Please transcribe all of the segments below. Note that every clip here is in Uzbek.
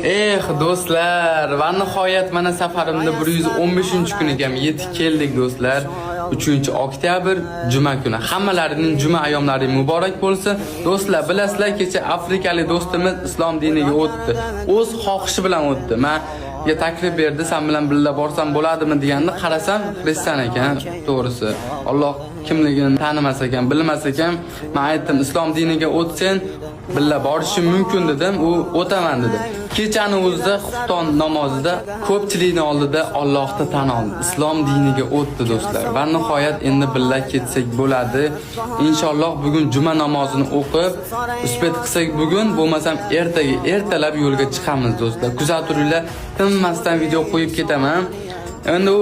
Eh, do'stlar, va nihoyat mana safarimda 115-kuniga ham yetib keldik, do'stlar. 3 oktyabr, juma kuni. Hammalaringning juma ayyomlari muborak bo'lsin. Do'stlar, bilasizlar, kecha afrikalik do'stimiz islom diniga o'tdi. O'z xohishi bilan o'tdi. Men ga taklif berdi, "Sen bilan birga borsam bo'ladimi?" deganda, qarasam, xristian ekan, to'g'risi. Alloh kimligini tanimas ekan, bilmas ekan. Men aytdim, "Islom diniga o'tsen, birga borishim mumkin", dedim. U "O'taman", dedi. Kechani o'zida xufton namozida ko'pchilikning oldida Allohni tan oldi. Islom diniga o'tdi, do'stlar. Va nihoyat endi birga ketsak bo'ladi. Inshaalloh, bugun juma namozini o'qib, успеть qilsak bugun, bo'lmasam ertaga ertalab yo'lga chiqamiz, do'stlar. Kuzatib turinglar, tinmasdan video qo'yib ketaman. Endi u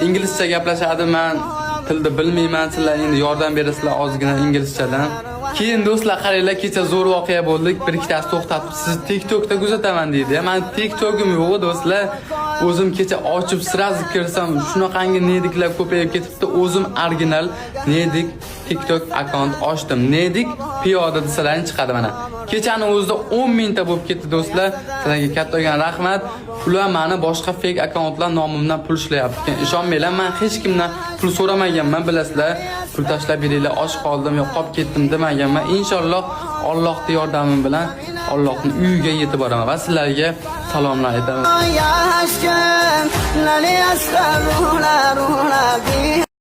inglizcha gaplashadi, man tilni bilmayman, sizlar endi yordam berasizlar ozgina inglizchadan. Keyin, do'stlar, qaranglar, kecha zo'r voqea bo'ldi. Bir ikkitasi to'xtatib, "Sizni TikTokda kuzataman", deydi. Man TikTokim yo'q, do'stlar. O'zim kecha ochib, сразу kirsam, shunaqangi nediklar ko'payib ketibdi. O'zim original Nedik TikTok akkaunt ochdim. Nedik piyoda desalaring chiqadi mana. Kechani o'zida 10 mingta bo'lib ketdi, do'stlar. Sizlarga kattakon rahmat. Ular mani boshqa fake akkauntlar nomimdan pul ishlayapti ekan. Ishonmanglar, men hech kimdan pul so'ramaganman, bilasizlar. "Pul tashlab beringlar, och qoldim yo qolib ketdim" demaganman. Inshaalloh, Allohning yordami bilan Allohning uyiga yetib boraman va sizlarga salomlar aytaman. Ya aşkım, lali asrar ruhlar ruhlar.